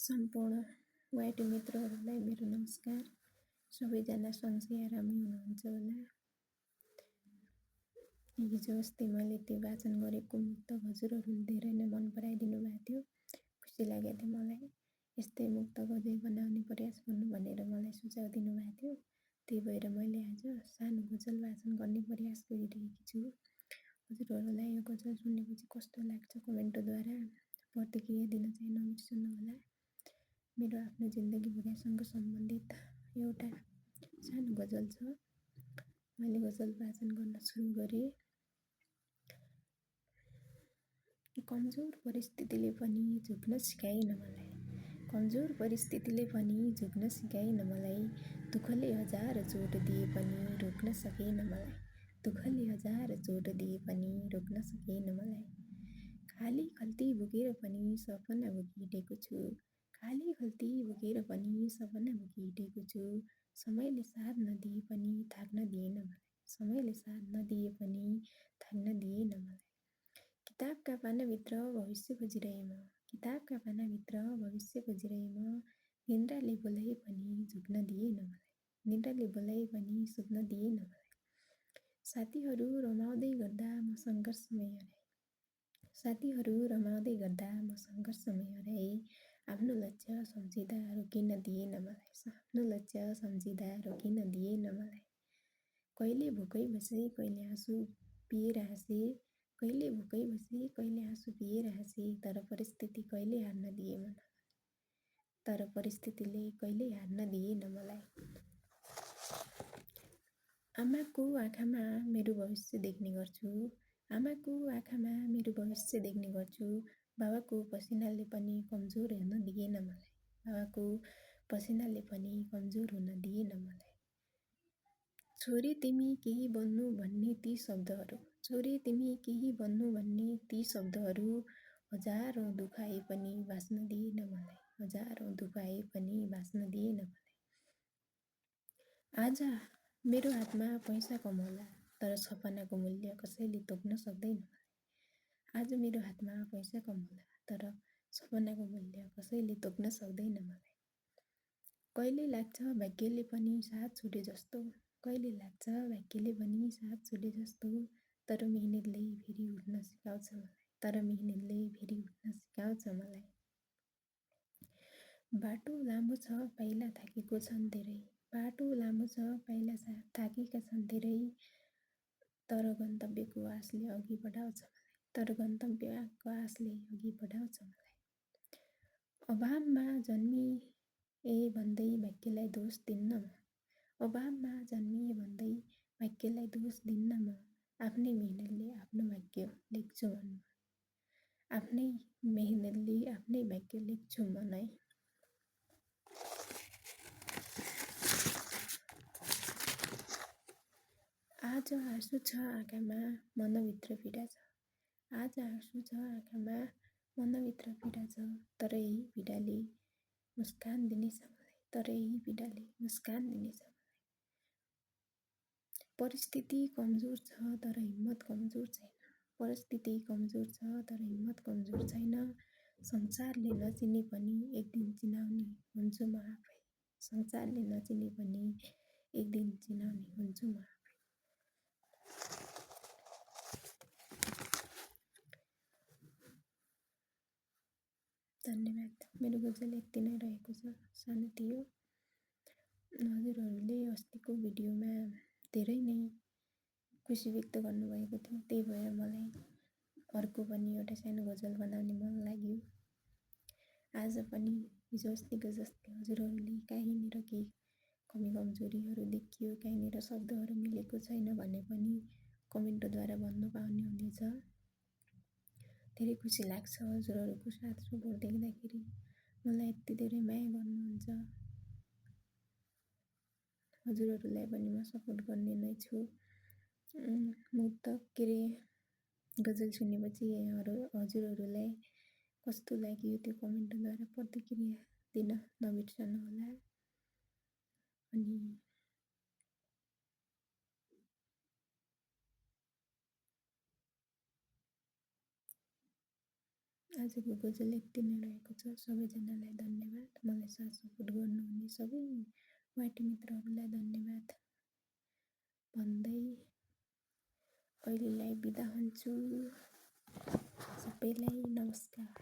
सम्पूर्ण वाइटी मित्रहरूलाई मेरो नमस्कार। सबैजना सन्चै आरामै हुनुहुन्छ होला। हिजो अस्ति मैले त्यो वाचन गरेको मुक्तक हजुरहरूले धेरै नै मन पराइदिनु भएको थियो। खुसी लागेको थियो मलाई। यस्तै मुक्तक अझै बनाउने प्रयास गर्नु भनेर मलाई सुझाव दिनुभएको थियो। त्यही भएर मैले आज सानो गजल वाचन गर्ने प्रयास गरिरहेकी छु। हजुरहरूलाई यो गजल सुनेपछि कस्तो लाग्छ कमेन्टद्वारा प्रतिक्रिया दिन चाहिँ नबिर्सनु होला। मेरो आफ्नो जिन्दगी भर्यासँग सम्बन्धित एउटा सानो गजल छ। मैले गजल वाचन गर्न सुरु गरेँ। कमजोर परिस्थितिले पनि झुक्न सिकाइन मलाई। कमजोर परिस्थितिले पनि झुक्न सिकाइन मलाई। दुःखले हजार चोट दिए पनि रोक्न सकेन मलाई। दुःखले हजार चोट दिए पनि रोक्न सकेन मलाई। खाली खल्ती बोकेर पनि सपना बोकिहिँडेको छु। खाली खल्ती बोकेर पनि सपना बोकिहिँडेको छु। समयले साथ नदिए पनि थाक्न दिएन मलाई। समयले साथ नदिए पनि थाक्न दिएन मलाई। किताबका पानाभित्र भविष्य खोजिरहे म। किताबका पानाभित्र भविष्य खोजिरहे म। निन्द्राले बोलाए पनि झुक्न दिएन मलाई। निन्द्राले बोलाए पनि सुत्न दिएन मलाई। साथीहरू रमाउँदै गर्दा म सङ्घर्षमै हराएँ। साथीहरू रमाउँदै गर्दा म सङ्घर्षमै हराएँ। आफ्नो लक्ष्य सम्झिँदा रोकिन दिएन मलाई। आफ्नो लक्ष्य सम्झिँदा रोकिन दिएन मलाई। कहिले भोकै बसे कहिले आँसु पिएर हाँसे। कहिले भोकै बसे कहिले आँसु पिएर हाँसे। तर परिस्थिति कहिले हार्न दिए मलाई। तर परिस्थितिले कहिले हार्न दिएन मलाई। आमाको आँखामा मेरो भविष्य देख्ने गर्छु। आमाको आँखामा मेरो भविष्य देख्ने गर्छु। बाबाको पसिनाले पनि कमजोर हुन दिएन मलाई। बाबाको पसिनाले पनि कमजोर हुन दिएन मलाई। छोरी तिमी केही बन्नु भन्ने ती शब्दहरू। छोरी तिमी केही बन्नु भन्ने ती शब्दहरू हजारौँ दुखाए पनि बाँच्न दिएन मलाई। हजारौँ दुखाए पनि बाँच्न दिएन मलाई। आज मेरो हातमा पैसा कम होला तर सपनाको मूल्य कसैले तोक्न सक्दैन मलाई। आज मेरो हातमा पैसा कम होला तर सपनाको मूल्य कसैले तोक्न सक्दैन मलाई। कहिले लाग्छ भाग्यले पनि साथ छुटे जस्तो। कहिले लाग्छ भाग्यले पनि साथ छुटे जस्तो। तर मेहनतले फेरि उठ्न सिकाउँछ मलाई। तर मेहनतले फेरि उठ्न सिकाउँछ मलाई। बाटो लामो छ पाइला थाकेको छन् धेरै। बाटो लामो छ पाइला थाकेका छन् धेरै। तर गन्तव्यको आशले अघि बढाउँछ मलाई। तर गन्तव्यको आशले अघि बढाउँछ मलाई। अभावमा जन्मिए भन्दै भाग्यलाई दोष दिन्न म। अभावमा जन्मिए भन्दै भाग्यलाई दोष दिन्न म। आफ्नै मेहनतले आफ्नो भाग्य लेख्छु मनमा। आफ्नै मेहनतले आफ्नै भाग्य लेख्छु म नै। आज आँसु छ आँखामा मनभित्र पीडा छ। आज आँसु छ आँखामा मनभित्र पीडा छ। तर यही पीडाले मुस्कान दिनेछ मलाई। तर यही पीडाले मुस्कान दिनेछ मलाई। परिस्थिति कमजोर छ तर हिम्मत कमजोर छैन। परिस्थिति कमजोर छ तर हिम्मत कमजोर छैन। संसारले नचिने पनि एक दिन चिनाउने हुन्छु म आफै। संसारले नचिने पनि एक दिन चिनाउने हुन्छु म आफै। धन्यवाद। मेरो गजल यति नै रहेको छ। सानो थियो। हजुरहरूले अस्तिको भिडियोमा धेरै नै खुसी व्यक्त गर्नुभएको थियो। त्यही भएर मलाई अर्को पनि एउटा सानो गजल बनाउने मन लाग्यो। आज पनि हिजो अस्तिको जस्तै हजुरहरूले काहीँनिर केही कमी कमजोरीहरू देखियो, काहीँनिर शब्दहरू मिलेको छैन भने पनि कमेन्टद्वारा भन्नु पाउने हुनेछ। धेरै खुसी लाग्छ हजुरहरूको साथ सपोर्ट देख्दाखेरि। मलाई यति धेरै माया गर्नुहुन्छ। हजुरहरूलाई पनि म सपोर्ट गर्ने नै छु। गजल सुनेपछि हजुरहरूलाई कस्तो लाग्यो त्यो कमेन्टद्वारा प्रतिक्रिया दिन नबिर्सनु होला। अनि आजको गजल यति नै रहेको छ। सबैजनालाई धन्यवाद। मलाई साथ सपोर्ट गर्नुहुने सबै वाटी मित्रहरूलाई धन्यवाद भन्दै अहिलेलाई बिदा हुन्छु। सबैलाई नमस्कार।